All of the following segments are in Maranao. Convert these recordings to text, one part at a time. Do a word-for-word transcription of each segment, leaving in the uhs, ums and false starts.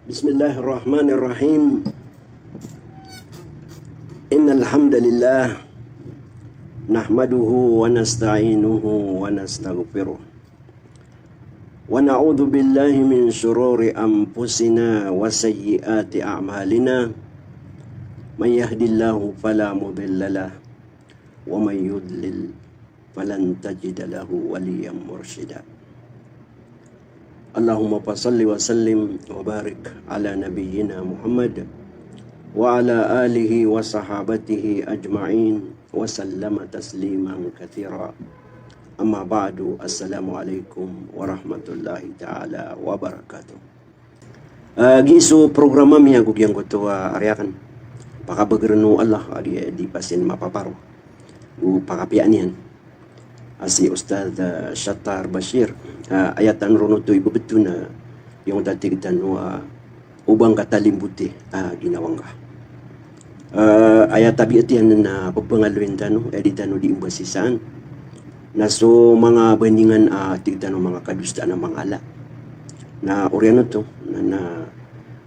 بسم الله الرحمن الرحيم. إن الحمد لله نحمده ونستعينه ونستغفره ونعوذ بالله من شرور أنفسنا وسيئات أعمالنا. من يهد الله فلا مضل له ومن يضلل فلن تجد له وليا مرشدا. اللهم فصل وسلم وبارك على نبينا محمد وعلى آله وصحابته أجمعين وسلم تسليما كثيرا. أما بعد، السلام عليكم ورحمة الله تعالى وبركاته. Ah, giya so program ami ago giyangkoto a, ah, ari akn. Pakabagrn o Allah a giya di pasin mapaparo. O pakapiyaan iyan. A si Ustadh, ah, Shattar Bashir. Ah, aya tano ron oto ibebetona, ah, giyangkoto a tig tano a, ah, o ba ngka talimboti a, ah, ginawa ngka. Ah, aya tabiat iyan na pepangaloyin tano, aya di tano di imbasisaan. Na so manga bandingan a, ah, tig tano manga kadustaan a manga ala. Na oriyan oto, na, na,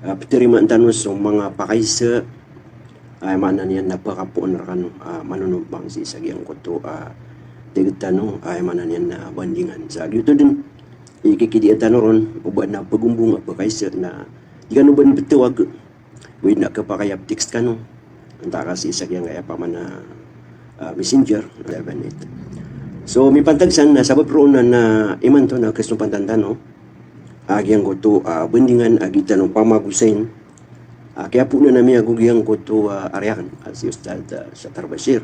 ah, petarimaan tano so manga pakaisa, ah, aya maana niyan na pekapoon rekano, ah, manonombang sii sa giyangkoto a, ah, tig tano, ah, aya maana niyan na bandingan. Sa giyoto den, ikikidiya tano ron, o ba na pegombong a pakaisa na, di kano ba ni betawag. Oway na kepakay a text kano. Antaa ka sii sa giyangkaya pamana, ah, Messenger, eleven eight. So, mipantag san na sabap roo na, na imanto na kesompatan tano a, ah, giyangkoto a, ah, bandingan a giya tano pamagosayin. Ah, kiyapoon ami ago giyangkoto a, ah, ari akn, a si Ustadh, ah, Shattar Bashir.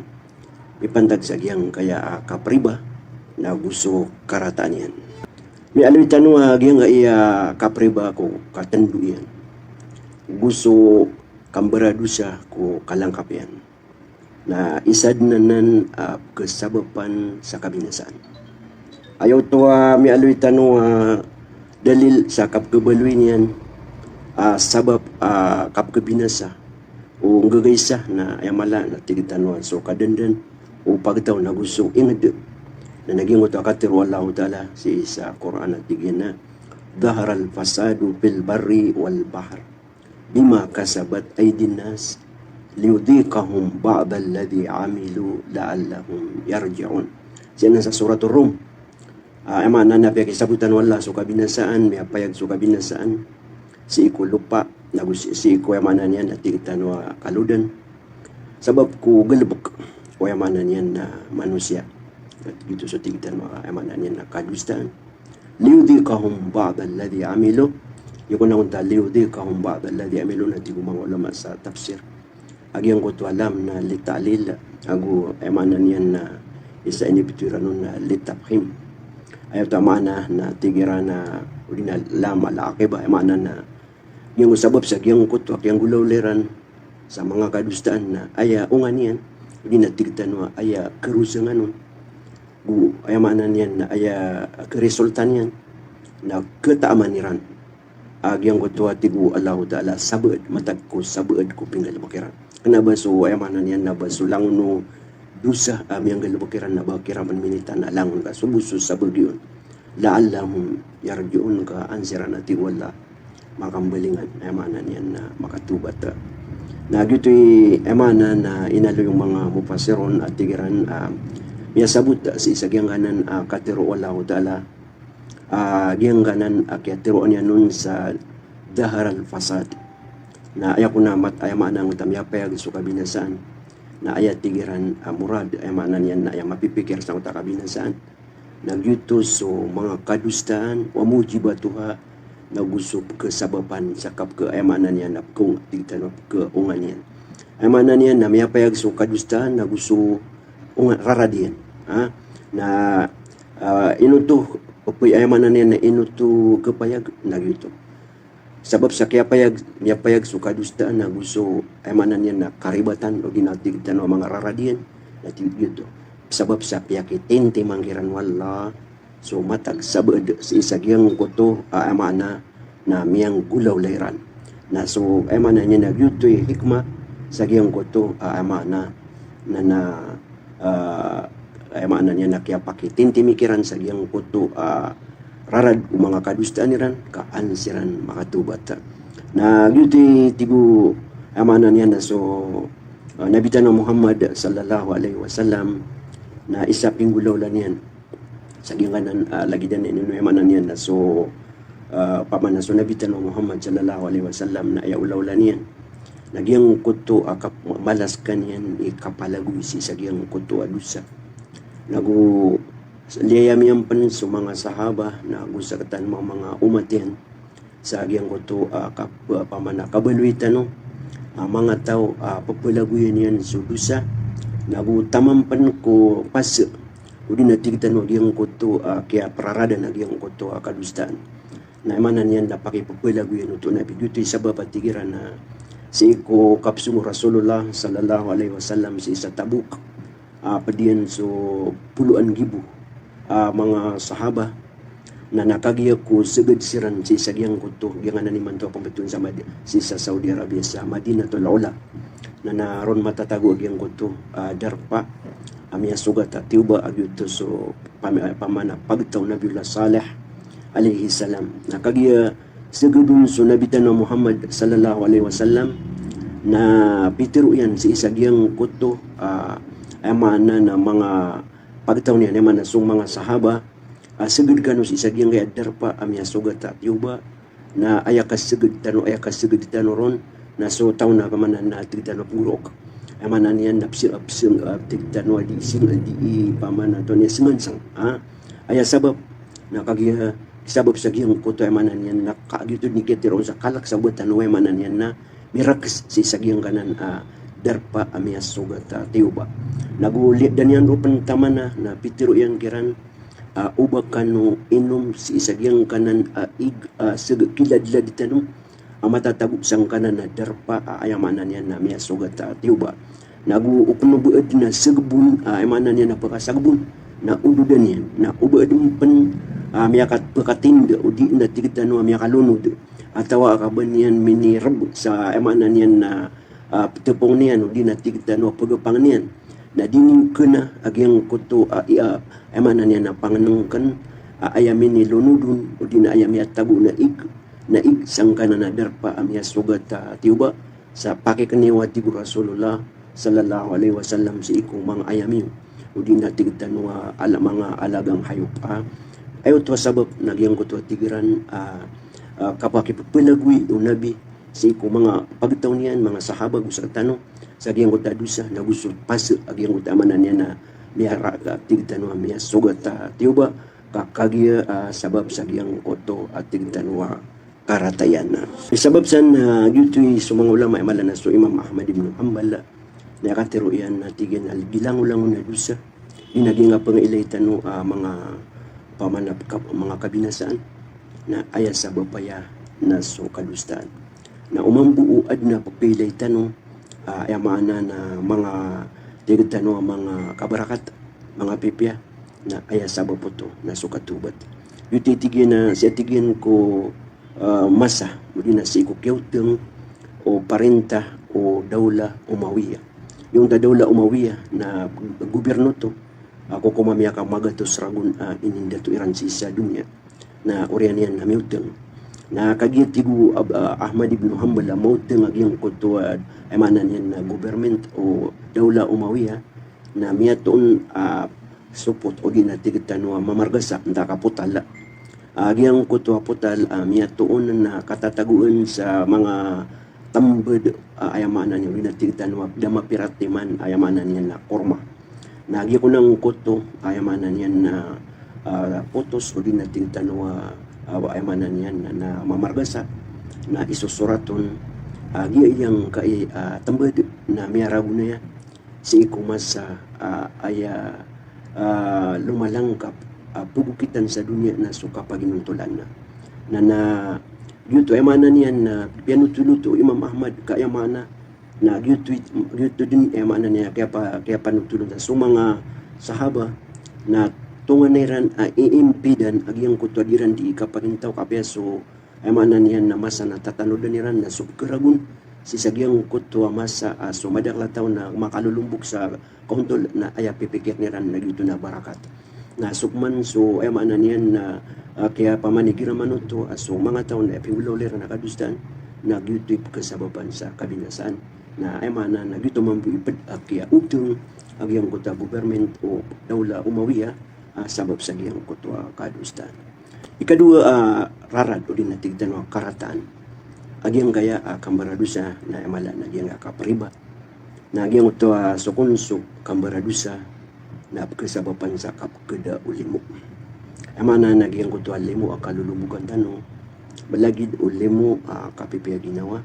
Mipantag sa giyangkaya a, ah, kapriba, na go so karataan iyan. Miyaaloy tano a, ah, giyangkaya, ah, kapriba ko katndo iyan. Go so kambaradosa ko kalangkap iyan. Na isa den anan a, ah, kesabapan sa kabinasaan. Aya oto a, ah, miyaaloy tano a, ah, dalil sa kapekebaloy niyan a, ah, sabap a, ah, kapekebinasa o nggagaisa na aya mala na tig tano a so kadandan o pagtaw na go so inged. Na giyangkoto a katero o Allahu Ta'ala sii sa Qur'an a tig iyan a, "Dhaharal fasadu fil barri wal bahr bima kasabat aydin nas liyudhiqahum ba'dalladhi amilu la'allahum yarji'un." Sii anan sa Suratul Rum. Ah, aya maana na piyakisabotan o Allah so kabinasaan, miyapayag so kabinasaan sii ko lopa, na go sii, sii ko aya maana niyan na tig tano a, ah, kalodan. Sabap ko galebek o aya maana niyan na manosiya. Giyoto so tig tano a, ah, aya maana niyan na kadosaan. Liyudhiqahum ba'dalladhi amilu. Iyo ko na onta liyudhiqahum ba'dalladhi amilu na tig o manga ulama sa tafsir a giyangkoto a lam na lita'lil, ago aya maana niyan na isa inibtoy iran on na litafkhim. Aya oto a maana na tig iran a, odi na lam al-aqibah, aya maana na giyangkoto sabap sa giyangkoto a kiyanggolawla iran sa manga kadosaan na aya onga niyan, odi na tig tano a aya kerosangan on. Go aya maana niyan na aya keresulta niyan na ketaaman iran a giyangkoto a tig o Allahu Ta'ala, sabaad, matag ko sabaad ko pinggalebek iran. Kena ba so, aya maana niyan na ba so langon o dosa a miyanggalebek iran na ba kiran pen minitan a langon ka so bo so sabaad iyon. La'allahum yarji'un, ka an siran a tig o Allah makambalingan, aya maana niyan na makatawbat. Na giyoto i, aya maana na inaloy o manga mufassirun a tig iran a, ah, miyasabot sii sa giyangkanan a, ah, katero o Allahu Ta'ala, ah, giyangkanan a, ah, kiyatero iyan on sa dhaharal fasad. Na aya ko na mat-, aya maana angkoto a miyapayag so kabinasaan. Na aya tig iran a, ah, murad, aya maana niyan na aya mapipikir sangkoto a kabinasaan. Na giyoto so manga kadosaan, wa mujibatuha, na go so pekesabapan sa kapeke, aya maana niyan na peke, tig tano a pekeonga niyan. Aya maana niyan na miyapayag so kadosaan, na go so onga rarad iyan. Ha? Na, ah, ino oto, opo, aya maana niyan na ino oto kepayag, na giyoto. Sabap sa kiyapayag, miyapayag so kadosaan na go so, aya maana niyan na karibatan, odi na tig tano a manga rarad iyan, na tig iyan oto. Sabap sa piyakitintiman kiran o Allah so matag sabaad sii sa giyangkoto a, aya maana na miyanggolawla iran. Na so, aya maana niyan na giyoto i hikmah sa giyangkoto a, aya maana na, na, ah, aya maana niyan na kiyapakitintimi kiran sa giyangkoto a, ah, rarad o manga kadosaan iran, ka an siran makatawbat. Na giyoto i tig o, aya maana niyan na so, ah, Nabi tano a Muhammad sallallahu alaihi wasallam na isa pinggolawla niyan sa giyangkanan, ah, lagid anan ino, aya maana niyan na so, ah, opama na so Nabi tano a Muhammad sallallahu alaihi wasallam na aya olawla niyan na giyangkoto a kap-, malas skaniyan i kapalagoy sii sa giyangkoto a dosa. Nago liyayam iyan pen so manga sahaba nago sekitano a manga omat iyan sa giyangkoto a kap-, opama na kabaloy tano a manga taw a pepelagoyan iyan so dosa, nago taman pen ko pase odi na tig tano a giyangkoto a kiyaperaradan a giyangkoto a kadosaan. Na aya maana niyan na pakipepelagoyan oto na giyoto i sabap a tig iran na sii ko kapesong o Rasulullah sallallahu alaihi wasallam sii sa Tabuk, ah, ped iyan so poloan gibo a manga sahaba, na, na kagiya ko seged siran sii sa giyangkoto, giyanganan imanto a pembetowan sa Mad-, sii sa Saudi Arabia sa Madinatul Ula. Na, na ron matatago a giyangkoto, ah, darpa a miyasogat a tiyoba a giyoto so pam-, ah, opama na pagtaw o Nabiullah Saleh alaihi salam. Na kagiya seged on so Nabi tano a Muhammad sallallahu alaihi wasallam na pitero iyan sii sa giyangkoto, ah, aya maana na manga pagtaw niyan, aya maana so manga sahaba, ah, seged kano sii sa giyangkaya darpa a miyasogat a tiyoba, na aya kaseged tano, aya kaseged tano ron na so taw na opama na tig tano a pengorok. Aya maana niyan na pese-, pese-, ah, tig tano a di sing-, di i opama na taw niyan senganseng. Ah, aya sabap na kagiya sabap sa giyangkoto, aya maana niyan na kagiya oto di kiyatero sa kalek sa bo tano, aya maana niyan na mirakes sii sa giyangkanan a darpa a miyasogat a tiyoba. Nago liyada niyan ron pen tamana na pitero iyan kiran a oba kano inom sii sa giyangkanan a ig a seg-, kiladlad tano a matatago sangkanan a darpa a aya maana niyan na miyasogat a tiyoba. Nago o pen o ba aden a segbon, a aya maana niyan na pekasegbon, na ododan iyan, na o ba aden pen a miyakapekatinda odi na tig tano a miyakalonod, atawa a ka ba niyan minireb sa aya maana niyan na, ah, petepong niyan odi na tig tano a pegapang niyan. Na di niyo kena a giyangkoto a, i, a, aya maana niyan na pangenengken a aya minilonod on odi na aya miyatago na ig, na ig sangkanan a darpa a miyasogat a tiyoba sa pakikeniyo a tig o Rasulullah sallallahu alaihi wasallam sii ko manga ayam iyo odi na tig tano a ala-, manga alagang hayop, ah. Aya oto a sabap na giyangkoto a tig iran a, ah, kapakipepelagoy o Nabi sii ko manga pagtaw niyan, manga sahaba, go sekitano sa giyangkoto a dosa, nago so pase a giyangkoto a maana niyan na miyara-, tig tano a miyasogat a tiyoba, ka kagiya, ah, sabap sa giyangkoto a tig tano a karatayan. Sabap san, ah, giyoto i so manga ulama, aya mala na so Imam Ahmad ibn Hanbal, na aya katero iyan na tig iyan a giya langolangon a dosa, di na giyangkai a pengailay tano a manga opama na ka-, manga kabinasaan, na aya sabap aya na so kadosaan. Na o mambo o aden a pepailay tano, ah, aya maana na manga tig tano a manga kabarakat, manga pipiya, na aya sabap oto na so katobat. Giyoto i tig iyan a, sii a tig iyan ko, ah, masa, odi na sii ko kiyaoteng o parinta o Dawla Umawiya. Giyangkoto a Dawla Umawiya na gobyerno oto, ah, ko koma miyakamagatos ragon a inindato iran sii sa doniya. Na oriyan iyan na miyaoteng. Na kagiya tig o Ab-, ah, Ahmad ibn Hanbal a maoteng a giyangkoto a, aya maana niyan na government o Dawla Umawiya, na miyatoon a sopot odi na tig tano a mamargasa, antaa ka potal. Ah, giyangkoto a potal, ah, miyatoon na katatagoan sa manga tembed, ah, aya maana niyan, odi na tig tano a da mapira timan, aya maana niyan na korma. Na giyangkoto a, aya maana niyan na, ah, potos, odi na tig tano a, ah, aya maana niyan na, na mamargasa, na isosorat on, ah, giyangkai a, ah, tembed na miyaragona iyan sii ko masa, ah, aya, ah, lomalangkap a, ah, pogokitan sa doniya na so kapaginontolan na. Na, na giyoto, aya maana niyan na piyanotol oto o Imam Ahmad, ka aya maana na giyoto, giyoto den, aya maana niyan, kiyapa-, kiyapanotol on sa so manga sahaba na tonganay ran a iimpidan a giyangkoto a di ran di kapagintaw, ka apiya so, aya maana niyan na masa na tatanodan iran na so pekeragon sii sa giyangkoto a masa a so madakel a taw na makalolombok sa kaontol, na aya pipikiren iran na giyoto na barakat. Na so pman so, aya maana niyan na, ah, kiyapamanigiran oto a so manga taw na aya pinggolawla iran a kadosaan, na giyoto i pkhasabapan sa kabinasaan. Na aya maana na giyoto mambo i pd a kiyaotng a giyangkoto a government o Dawla Umawiya, ah, sabap sa giyangkoto a kadosaan. Ikadowa a rarad odi na tig tano a karataan a giyangkaya a kambaradosa na aya mala na giyangkaya a kapriba. Na giyangkoto a so kon so kambaradosa na pkhasabapan sa kapkhada o limo. Aya maana na giyangkoto a limo a kalolobogan tano, malagid o limo a kapipiya ginawa,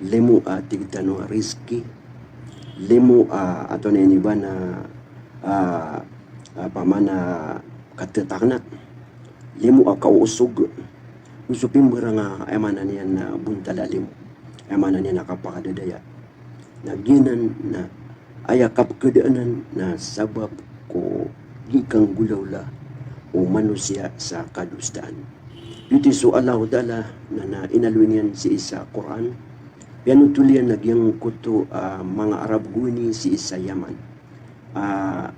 limo a tig tano a rizki, limo a ato na ini ba na, ah, ah, pamana katatakna, limo a kaosog, o so pimbarang a aya maana niyan na bontal a limo, aya maana niyan na kapakadadaya. Na giyanan na aya kapkhadaanan na sabap ko di kanggolawla o manosiya sa kadosaan. Giyoto i so Allahu Ta'ala na, na inaloy niyan sii sa Qur'an, piyanotol iyan a giyangkoto a manga Arab gowani sii sa Yaman. Ah,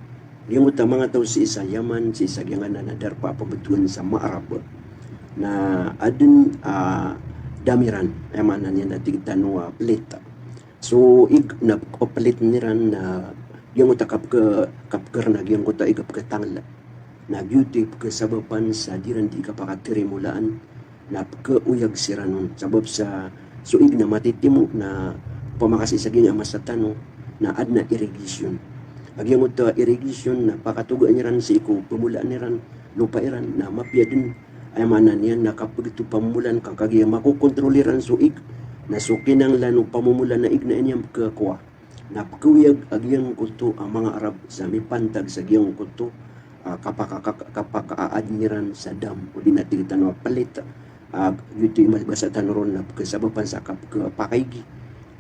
giyangkoto a manga taw sii sa Yaman, sii sa giyangkanan a darpa a pmbtowan sa Ma'rab. Na adn a dam iran, aya maana niyan na tig tano a plit. So ig na pkhaplitn iran na giyangkoto a kapkha, kapkhar na giyangkoto a ig a pkhatangl. Na giyoto i pkhasabapan sa di ran di kapakatirimolaan na pkhaoyag siran on. Sabap sa so ig na matitimo na pamakasii sa giyangkaya masa tano na adn a irrigation. A giyangkoto a irrigation na pakatogaan iran sii ko pmolaan iran, lopa iran, na mapiya dn, aya maana niyan na kapagto pamomolaan ka kagiya makokontrol iran so ig, na so kinanglan o pamomolaan a ig na aya niyan pkhakowa. Na pkhaoyag a giyangkoto a manga Arab sa mipantag sa giyangkoto a kapaka-, kapaka-, kapakaaadn iran sa dam, odi na tig tano a plit. A giyoto i basa tano ron na pkhasabapan sa kapkhapakaigi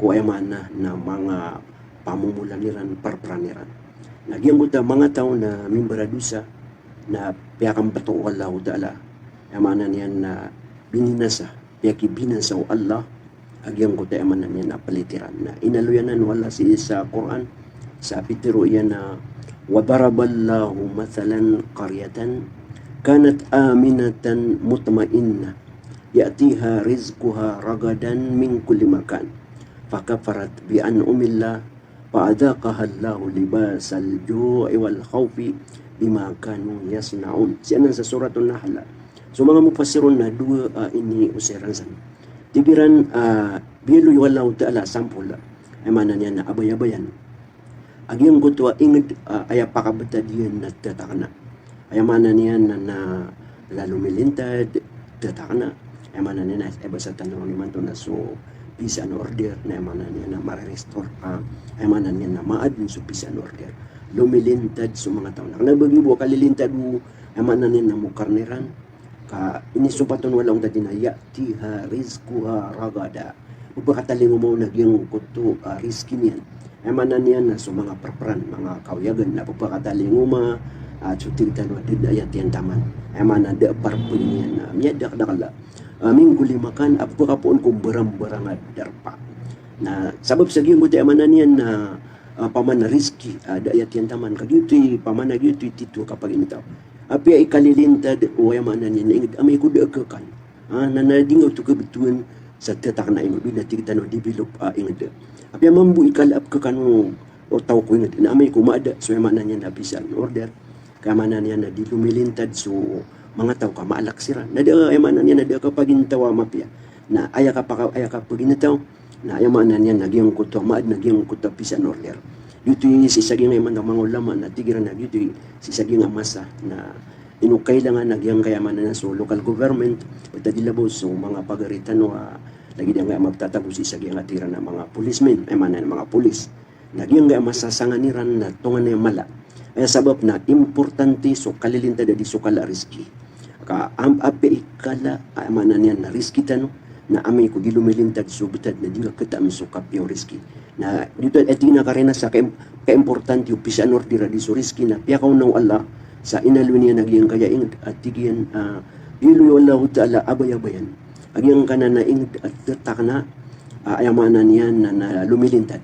ko aya maana na manga pamomolaan iran, parparan iran. Na giyangkoto a manga taw na mimbaradosa na piyakambto o Allahu Ta'ala, aya maana niyan na bininasa, piyakibinasa o Allah a giyangkoto a aya maana niyan na plit iran. Na inaloy anan o Allah sii sa Qur'an sa pitharo iyan a, "Wa daraballahu mathalan qaryatan kanat aminatan mutma'innah ya'tiha rizquha ragadan min kulli makan, fakafarat bi an'umillah fa adhaqahallahu libasal ju'i wal khawfi bima kanu yasna'un." Sii anan sa Suratun Nahl. So manga mufassirun na dowa a iniosay iran san. Tig iran a biyaloy o Allahu Ta'ala a sampol, aya maana niyan na abayabayan a giyangkoto a ingd a aya pakabtad iyan na thatakna. Aya maana niyan na, na lalo milintad, thatakna. Aya maana niyan na, aya basa tano ron imanto na so peace and order, na aya maana niyan na mare-restore, ah, aya maana niyan na maadn so peace and order. Lomilintad so manga taw. Na kna ba giya bo a kalilintad o, aya maana niyan na mokarn iran. Ka inisopat on o Allah on tadi na ya'tiha rizquha ragada. Pphakatalingoma on a giyangkoto a rizki niyan. Aya maana niyan na so manga parparan, manga kaoyagan na pphakatalingoma, a so tig tano a da dn a aya tiyataman. Aya maana da a parpn iyan na miyadakdakl a, a, min kulli makan a pphakapoon ko mbarambarang a darpa. Na sabap sa giyangkoto aya maana niyan na, a, pamana rizki, a, da a aya tiyataman. Ka giyoto i pamana giyoto i titho a kapagintaw. Apiya i kalilintad o aya maana niyan na ingd amay ko da a khakan. Ah, na, na di nga oto kabtowan sa thatakna a ingd, na tig tano develop a ingd. Apiya mambo i kala a pkhakan o taw ko ingd, na amay ko maada, so aya maana niyan na peace and order. Ka aya maana niyan na di lomilintad so manga taw ka maalak siran. Na da, aya maana niyan na da a kapagintaw a mapiya. Na aya kapaka-, aya kapagintaw, na aya maana niyan na giyangkoto a maadn, na giyangkoto a peace and order. Giyoto i sii sa giyangkaya manga ulama na tig iran a giyoto i sii sa giyangkaya masa na ino kailangan a giyangkaya maana niyan so local government, btad i labaw so manga pagari tano a lagid angkaya maptatago sii sa giyangkaya tig iran a manga policemen, aya maana niyan manga polis. Na giyangkaya masa sangan iran na tonganay a mala. Aya sabap na importante so kalilintad a di so kala a rizki. Ka am-, apiya i kala a, aya maana niyan na rizki tano, na amay ko di lomilintad so btad na di nga khataan so kapiya o rizki. Na giyoto a tig iyan a karina sa ka-, kaimportante o peace and order a di so rizki na piyakaona o Allah sa inaloy niyan a giyangkaya ingd a tig iyan, ah, biyaloy o Allahu Ta'ala a abayabayan a giyangkanan a ingd a thatakna, ah, aya maana niyan na, na lomilintad.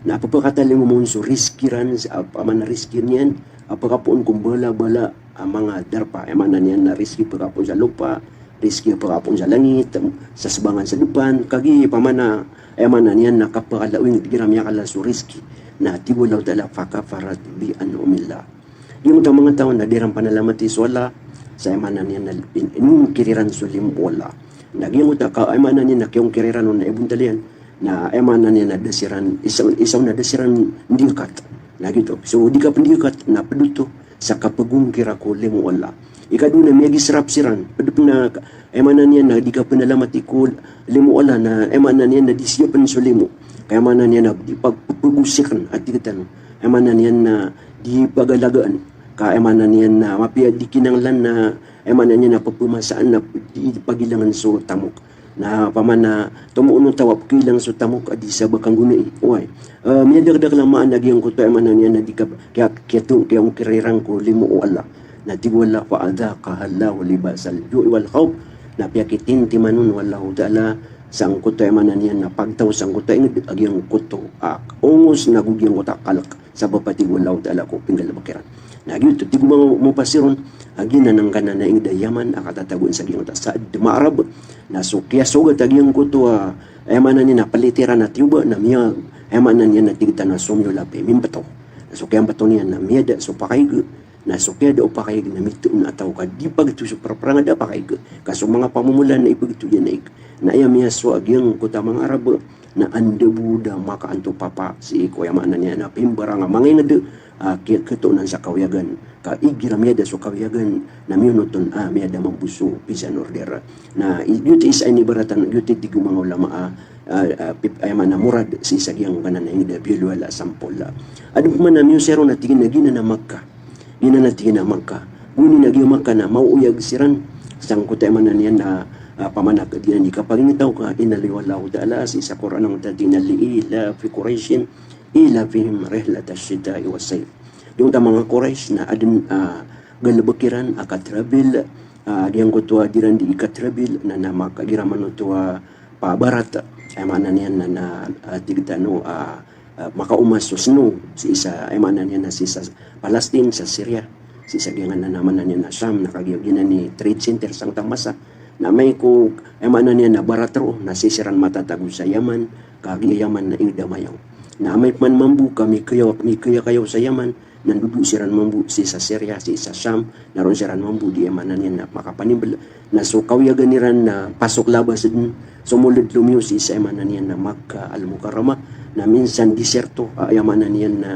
Na pphakatalingoma on so rizki ran, sa, ah, pamana rizki niyan, a pphakapoon ko mbalabala a manga darpa, aya maana niyan na rizki pphakapoon sa lopa, rizki a pakapoon sa langit, sa sebangan sa depan, kagiya pamana, aya maana niyan na kapakala o inged igira miyakala so rizki. Na tig o Allahu Ta'ala, "Fakafarat bi an'umillah." Giyangkoto a manga taw na di iran panalamati so Allah, sa aya maana niyan na in-, inongkir iran so limo o Allah. Na giyangkoto a ka-, aya maana niyan na kiyongkir iran on na ibontal iyan, na aya maana niyan na da siran, isa, isa on na da siran ndiyakat. Na giyoto. So di kapndiyakat, na ped oto sa kapagongkira ko limo o Allah. Ikadowa na miyagisrap siran, ped pen a, aya maana niyan na di kapnalamati ko limo o Allah, na aya maana niyan na di siyapen so limo. Ka aya maana niyan na di pag-, pagosiken a tig tano. Aya maana niyan na di pagalagaan. Ka aya maana niyan na mapiya di kinanglan na, aya maana niyan na pepemasaan na di pagilangan so tamok. Na pamana tomo o taw a pekilang so tamok a di sa ba kanggonai. Oway. Eh, miyadakdakl a maana giyangkoto, aya maana niyan na di ka, kiya, kiyato, kiyongkir iran ko limo o Allah. Na tig o Allah, "Fa adhaqahallahu libasal ju'i wal khawf." Na piyakitintiman on o Allahu Ta'ala sangkoto, aya maana niyan na pagtaw sangkoto a inged a giyangkoto a ongos nago giyangkoto a kalek. Sabap a tig o Allahu Ta'ala ko pinggalebek iran. Na giyoto, tig o manga mufassirun, a giyanan angkanan a inged a Yaman a katatagoan sa giyangkoto a Sa'd Ma'rab. Na so kiyasogat a giyangkoto a, aya maana niyan na pelitiran a tiyoba, na miya, aya maana niyan na tig tano a somiyolap i mimbetaw. Na so kiyambetaw niyan na miyada so pakaig, na so kiyada o pakaig na mitoon a taw ka di pageto so perperang a da pakaig. Ka so manga pamomola na ipegeto iyan a ig. Na aya miyasowa a giyangkoto a manga Arab, na anda bo da makaanto papa sii ko, aya maana niyan na pimbarang a manga inged a kiyaketoon sa kawiyagan. Ka igira miyada so kawiyagan, na miyonot on a miyada mambo so peace and order. Na i-, giyoto i isa a inibaratan, giyoto i tig o manga ulama a, a, a, pip-, aya maana murad sii sa giyangkanan a inged a biyaloy a sampol. Aden pman a miyosa ron a tig iyan a giyanan a Makkah. Giyanan a tig iyan a Makkah. Gowani na giya Makkah na maoyag siran sangkoto, aya maana niyan na, a, pamana ka di iran di kapagingetaw ka inaloy o Allahu Ta'ala sii sa Qur'an angkoto a tig iyan a li ilafi Qurayshin ilafihim rihlatash shita'i was sayf. Giyangkoto a manga Quraysh na aden a galebek iran a ka-travel, a, giyangkoto a di iran di ka-travel na, na makagira man oto a pabarat, aya maana niyan na, na, a, tig tano a, a, makaoma so snow sii sa, aya maana niyan na sii sa Palestine, sa Syria, sii sa giyanan a maana niyan na Sham, na kagiya giyanan i trade center sangkoto a masa. Na amay ko, aya maana niyan na barat roo, na sii siran matatago sa Yaman, kagiya Yaman na inged a mayaw. Na amay pman mambo ka mikaya, mikayakayaw sa Yaman, na ndodo siran mambo sii sa Syria, sii sa Sham, na roo siran mambo di, aya maana niyan na makapanimbel. Na so kawiyagan iran na pasok labas den, somoled lomiyo sii sa, aya maana niyan na Makkah Al-Mukarramah, na minsan disyerto, a, aya maana niyan na,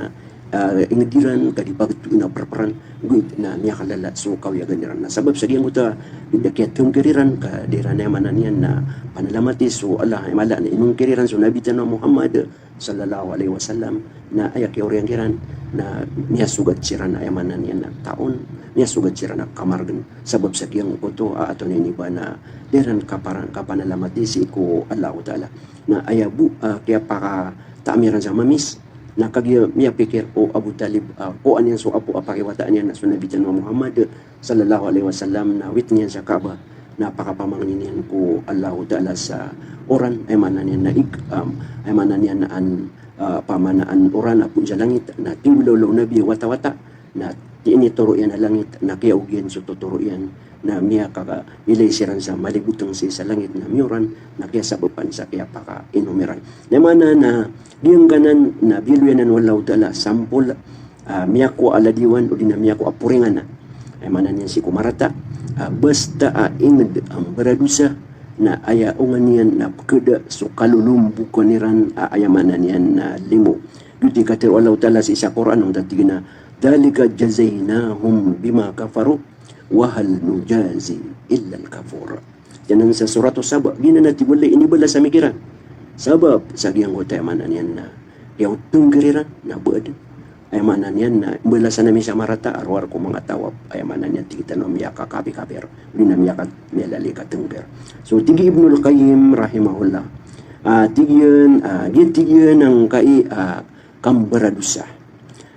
a, inged iran ka di pageto na perperan, goit na miyakalala so kawiyagan iran. Na sabap sa giyangkoto a da kiyatongkir iran ka di iran, aya maana niyan na panalamati so Allah, aya mala na inongkir iran so Nabi tano a Muhammad sallallahu alaihi wasallam, na aya kiyaoriyan kiran na miyasogat siran, aya maana niyan na taon, miyasogat siran a kamargen. Sabap sa giyangkoto a ato ini ba na di iran kapara-, kapanalamati sii ko Allahu Ta'ala. Na aya bo a kiyapakataam iran sa mamis, na kagiya miyapikir o Abu Talib, a, ko aniyan so apo a pakiwataan iyan na so Nabi tano a Muhammad sallallahu alaihi wasallam, na wit niyan sa Kaaba, na pakapamangnin iyan ko Allahu Ta'ala sa oran, aya maana niyan na ig, am, aya maana niyan na an, a, pamana an oran a poon sa langit, na tinggolaola o Nabi a watawata, na tig iyan i toro iyan a langit, na kiyaog iyan so totoro iyan, na miyakaka-, ilay siran sa maligoteng sii sa langit, na miyoran, na kiyasabapan sa kiyapakainom iran. Na aya maana na giyangkanan na biyaloy anan o Allahu Ta'ala sampol, a, miyakowa a ladiwan odi na miyakowa a poringan. Aya maana niyan sii ko marata, a, basta a inged a mbaradosa, na aya onga niyan na pekeda so kalolombokan iran, a, aya maana niyan na limo. Giyoto i katharo o Allahu Ta'ala sii sa Qur'an, angkoto a tig iyan a, "Dhalika jazaynahum bima kafaru, wa hal nujazi illal kafur." Giyanan sa Surat As-Saba, giyanan a tig o Allah i inibalas ami kiran. Sabap sa giyangkoto, aya maana niyan na kiyaotongkir iran, na ba aden. Aya maana niyan na mbalasan ami sa marata a rowar ko manga taw a, aya maana niyan tig tano a miyakakapikapir, odi na miyaka-, miyalali katongkir. So, tig i Ibnul Qayyim rahimahullah, a, tig iyan, a, giya tig iyan angkai a kambaradosa.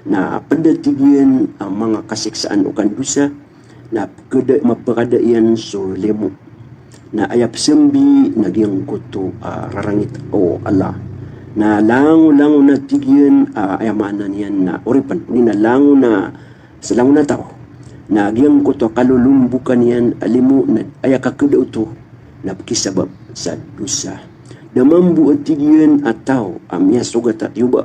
Na ped a tig iyan a manga kasiksaan o kandosa, na pekeda, mapekada iyan so limo. Na aya pesambi na giyangkoto a rarangit o Allah. Na langolangon a tig iyan a, aya maana niyan na oripen, odi na langon a, sa langon a taw. Na giyangkoto a kalolombokan iyan a limo na aya kakeda oto na pekisabap sa dosa. Da mambo a tig iyan a taw a miyasogat a tiyoba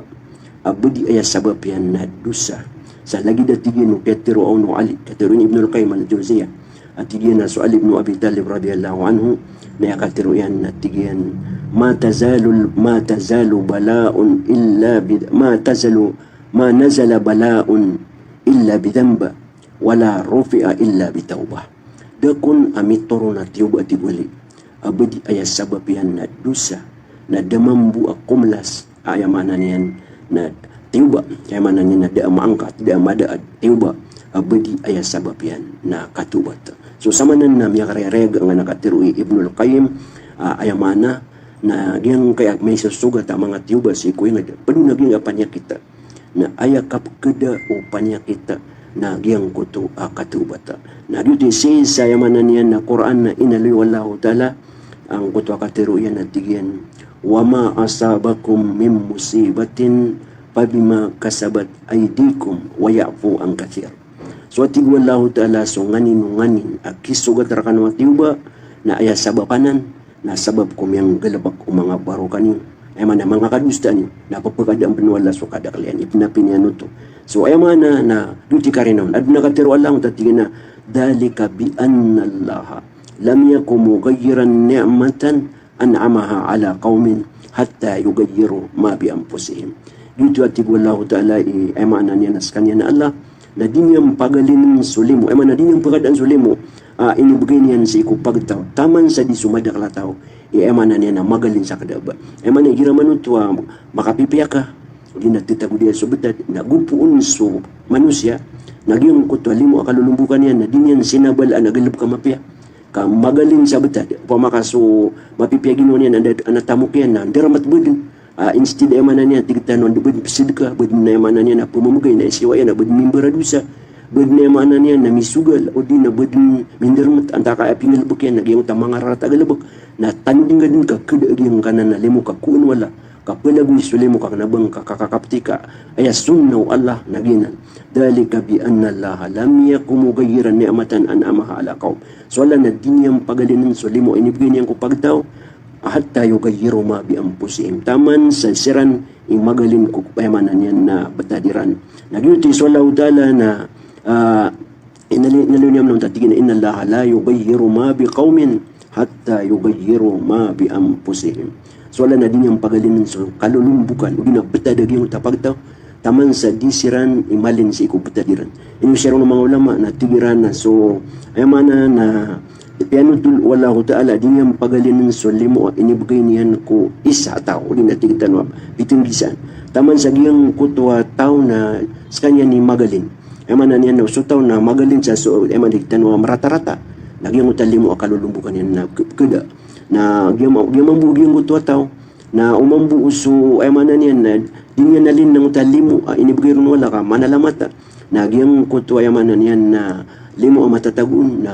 a bedi aya sabap iyan na dosa. Sa lagid a tig iyan o kiyatero on o Ali, kiyatero on i Ibnul Qayyim Al-Jawziyah, a tig iyan a so Ali ibn Abi Talib radiyallahu anhu, na aya katero iyan na tig iyan, "Ma tazalul, ma tazalu bala'un illa bi, ma tazalu, ma nazala bala'un illa bi dhanba, wala rufi'a illa bi tawbah." Da kon a mitoron a tiyoba, tig o Ali, a bedi aya sabap iyan na dosa, na da mambo a komlas, aya maana niyan na tiyoba, aya maana niyan na da a maangkat, da a mada a tiyoba, a bedi aya sabap iyan na katobat. So samanan na miyakarayarayag angkanan a katero i Ibnul Qayyim, a, aya maana na giyangkaya miyasosogat a manga tiyoba sii ko inged, ped na giyangkaya paniyakit na aya kapekeda o paniyakit na giyangkoto a katobat. Na giyoto i sii sa aya maana niyan na Qur'an na inaloy o Allahu Ta'ala angkoto a katero iyan a tig iyan, "Wa ma asabakum min musibatin fabima kasabat aydikum wa ya'fu an kathir." So a tig o Allahu Ta'ala, so nganin o nganin a kisogat rekano a tiyoba na aya sabap anan na sabap ko miyanggalebek o manga barokan iyo, aya maana manga kadosa niyo, na pepekadaan pen o Allah so kadakel iyan, ipnapi niyan oto. So aya maana na giyoto i karina on. Aden a katero o Allah on a tig iyan a, "Dhalika bi anna Allaha lam yaku mughayyiran ni'matan an'amaha ala qawmin hatta yughayyiru ma bi anfusihim." Giyoto a tig o Allahu Ta'ala i, aya maana niyan na sekaniyan a Allah na di niyan pagalinen so limo, aya maana di niyan pekadaan so limo a inibegay niyan sii ko pagtaw, taman sa di so madakel a taw i, aya maana niyan na magalin sa keda a ba. Aya maana igira manoto a makapipiya ka, odi na tetagodi iyan so betad, na gopoon so manosiya, na giyangkoto a limo a kalolombokan iyan na di niyan sinabalaan a galebek a mapiya. Ka magalin sa betad, opama ka so mapipiya ginawa niyan, anda, anda tamok iyan na nderemet beden. A, instead, aya maana niyan, tig tano, anda beden pesedeka, beden, aya maana niyan, na pememegay, na isiwa iyan a beden mimbaradosa, beden, aya maana niyan, na misogal, odi na beden minderemet, antaa ka aya pinggalebek iyan na giyangkoto a manga rarata a galebek. Na tanodi ngka den ka keda a giyangkanan a limo ka koon o Allah, ka pelagoy so limo ka kena ba ngka kakapeti ka aya sunnah o Allah na giyanan. Dhalika bi anna Allaha lam yaku mughayyiran ni'matan an'amaha ala qawm. So Allah na di niyan pagalinen so limo a inibegay niyan ko pagtaw, hatta yughayyiru ma bi anfusihim, taman sa siran i magalin ko, aya maana niyan na betad iran. Na giyoto i so Allahu Ta'ala na, ah, inaloy, inaloy niyan on a tig iyan a, "Inna Allaha la yughayyiru ma bi qawmin hatta yughayyiru ma bi anfusihim." So Allah na di niyan pagalinen so kalolombokan, odi na betad a giyangkoto a pagtaw, taman sa di siran i malin sii ko betad iran. Ino siran o manga ulama na tig iran a so, aya maana na piyanothol o Allahu Ta'ala, di niyan pagalinen so limo a inibegay niyan ko isa a taw, odi na tig tano a pitenggisaan. Taman sa giyangkoto a taw na sekaniyan i magalin. Aya maana niyan na so taw na magalin sa so, aya maana tig tano a meratarata. Na giyangkoto a limo a kalolombokan iyan na ke-, keda. Na giyama-, giyamambo giyangkoto a taw na o mambo so, aya maana niyan na di niyan alinen angkoto a limo a inibegay ron o Allah ka manalamata. Na giyangkoto, aya maana niyan na limo a matatago on na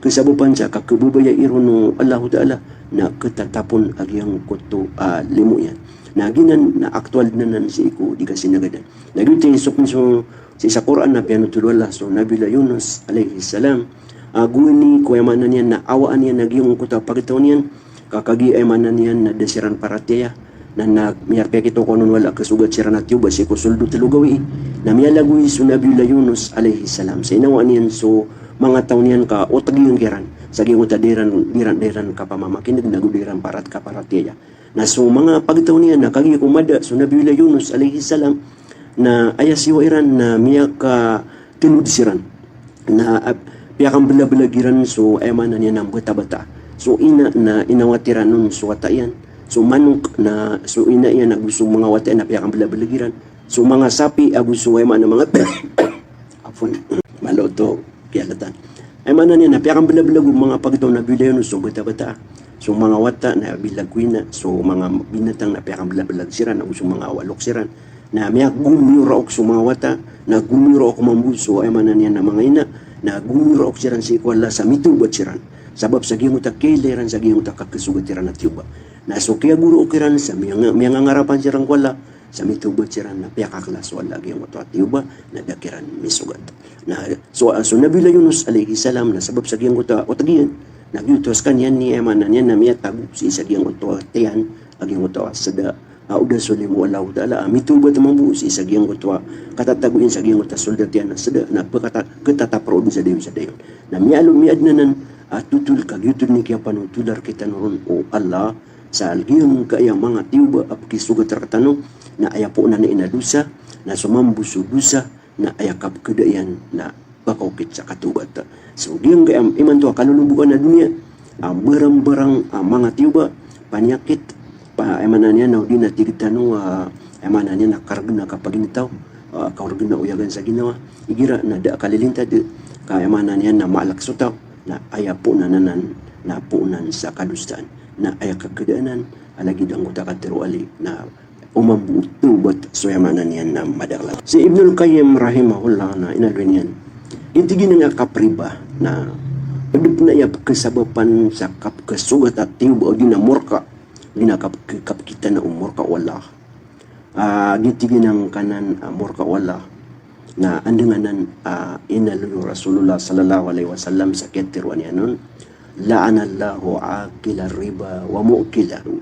kesabapan sa kakebabayai ron o Allahu Ta'ala na ketatapon a giyangkoto a limo iyan. Na giyanan na aktual den anan sii ko di kasinagadan. Na giyoto i so, so, sii sa Qur'an na piyanothol o Allah so Nabiyullah Yunus alayhis salam. A gowani ko, aya maana niyan na awaan iyan a giyangkoto a pagtaw niyan, ka kagiya, aya maana niyan na da siran paratiyaya, na, na miyarpiyakita ko anon o Allah a kesogat siran a tiyoba sii ko soled o telo gawii. Na miyalagoy so Nabiyullah Yunus alayhis salam sa inawaan iyan so manga taw niyan ka oteg iyan kiran sa giyangkoto a di ran, di ran, di ran kapamamakineg nago di ran parat-, kaparatiyaya. Na so manga pagtaw niyan na kagiya ko mada so Nabiyullah Yunus alayhis salam, na aya siyowa iran na miyakatelod siran. Na, ah, piyakambelabelag iran so, aya maana niyan na mbata-bata. So ina na inawat iran on so wata iyan. So manok na so ina iyan ago so manga wata iyan na piyakambelabelag iran. So manga sapi ago so, aya maana, manga, afwan, malo oto kiyalatan. Aya maana niyan na piyakambelabelag o manga pagtaw o Nabiyullah Yunus so mbata-bata. So manga wata na bilag ko ina, so manga binatang na piyakambelabelag siran, ago so manga walok siran. Na miyagomiyoraok so manga wata, na gomiyoraok mambo so, aya maana niyan na manga ina, na gomiyoraok siran sii ko Allah sa mitobat siran. Sabap sa giyangkoto a kiyailay iran sa giyangkoto a kakesogat iran a tiyoba. Na so kiyagoraok iran sa miyanga-, miyangangarapan siran ko Allah, sa mitawbat siran na piyakakla so Allah a giyangkoto a tiyoba na da kiran misogat. Na so, so Nabiyullah Yunus alayhis salam na sabap sa giyangkoto a otag iyan na giyoto a skaniyan i, aya maana niyan na miyatago sii sa giyangkoto a tiyan a giyangkoto a seda a oda so limo o Allahu Ta'ala a mitawbat mambo sii sa giyangkoto a katatago iyan sa giyangkoto a soldat iyan a seda na pekata-, ketataprodu sa dayon sa dayon. Na miyaalo, miyaadn anan a totol ka giyoto dn i kiyapanotola rektano ron o Allah sa giyangkaya manga tiyoba a pekisogat rektano na aya poon anan i na dosa, na so mambo so dosa na aya kapekeda iyan na pekaokit sa katawbat. So giyangkaya imanto a kalolobokan a doniya a mbarangbarang a manga tiyoba, paniyakit, pa, aya maana niyan na odi na tig tano a, aya maana niyan na karegen a kapaginetaw, a, karegen a oyagan sa ginawa, igira na da a kalilintad, ka aya maana niyan na maalek so taw, na aya poon anan na poonan sa kadosaan, na aya kakeda anan a lagid angkoto a katero ali na o mambo o tawbat so aya maana niyan na madakel. Si Ibnul Qayyim rahimahullah na inaloy niyan, tig iyan a kapriba na ped pen a aya pekesabapan sa kapekesogata tiyoba odi na morka, odi na kapeke-, kapekitana o morka o Allah. A, giyoto i tig iyan angkanan a morka o Allah na andanganan a inaloy o Rasulullah sallallahu alaihi wasallam sa kiyateroa niyan on, "La'anallahu akilar riba wa mu'kilahu,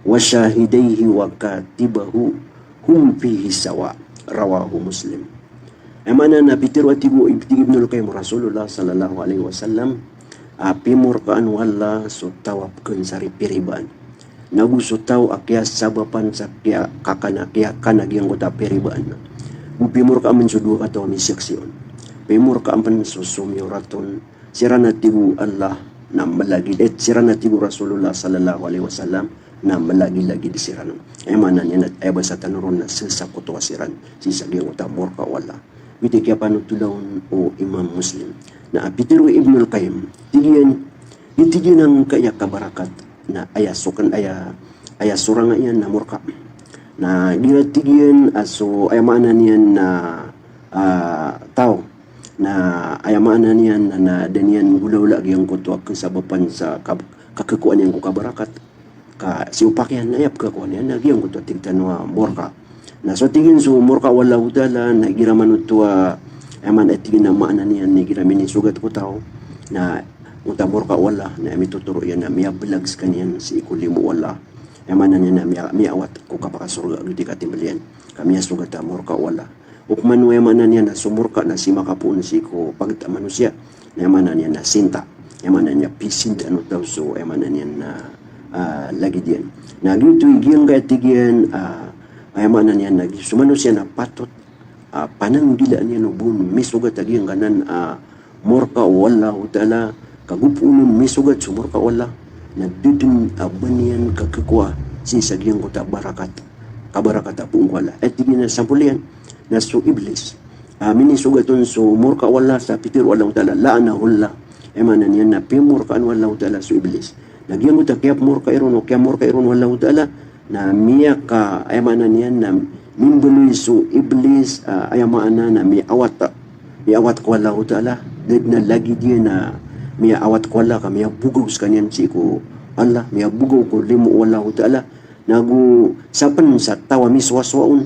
wa shahidaihi wa katibahu, hum fihi sawa." Rawahu Muslim. Aya maana na pitero a tig o Ib-, tig Ibnul Qayyim o Rasulullah sallallahu alaihi wasallam a pimorkaan o Allah so taw a pekensarit piribaan. Nago so taw a kiyasabapan sa kiyakakana, kiyakana giyangkoto a piribaan. Go pimorka amen so dowa kataw a misaksi on. Pimorka amen so somiyorat on. Siran a tig o Allah na malagid, eh, siran a tig o Rasulullah sallallahu alaihi wasallam na malagilagid siran on. Aya maana niyan na aya basa tano ron na sesakoto a siran sii sa giyangkoto a morka o Allah. Giyoto i kiyapanotola on o Imam Muslim. Na pitero i Ibnul Qayyim, tig iyan, tig iyan angkaya kabarakat na aya soken, aya, aya sorang iyan na morka. Na igira tig iyan a so, aya maana niyan na, a, taw. Na aya maana niyan na, na da niyan golawla giyangkoto a kesabapan sa kab-, kakekowa niyan ko kabarakat. Ka si opakiyan na aya pekakowa niyan na giyangkoto a tig tano a morka. Na so tig iyan so morka o Allahu Ta'ala na igira man oto a, aya maana, tig iyan a maana niyan na igira minisogat ko taw na oto a morka o Allah na aya mitotoro iyan na miyabelag sekaniyan sii ko limo o Allah. Aya maana niyan na miya-, miyawat ko kapakasorga, giyoto i katimbel iyan. Ka miyasogat a morka o Allah. Opama o aya maana niyan na so morka na sii makapoon sii ko paget a manosiya. Na aya maana niyan na sinta. Aya maana niyan na pisinta o taw so, aya maana niyan na, a, lagid iyan. Na giyoto i giyangkaya tig iyan, a, aya maana niyan na so manosiya na patot a, pananggilaan iyan o ba on misogat a giyangkanan a morka o Allahu Ta'ala, ka go poon on misogat so morka o Allah, na da den a ba niyan kakekowa sii sa giyangkoto a barakat, kabarakat a poon ko Allah. Aya tig iyan a sampol iyan na so Iblis a minisogat on so morka o Allah sa pitero o Allahu Ta'ala, "La'anahullah." Aya maana niyan na pimorkaan o Allahu Ta'ala so Iblis. Na giyangkoto a kiyapmorka iron o kiyamorka iron o Allahu Ta'ala, na miyaka, aya maana niyan na mimbaloy so Iblis, a, aya maana na miyawat, miyawat ko Allahu Ta'ala, da den a lagid iyan a miyawat ko Allah ka miyabogaw sekaniyan sii ko Allah, miyabogaw ko limo o Allahu Ta'ala, nago sapen sa taw a misowasowa on,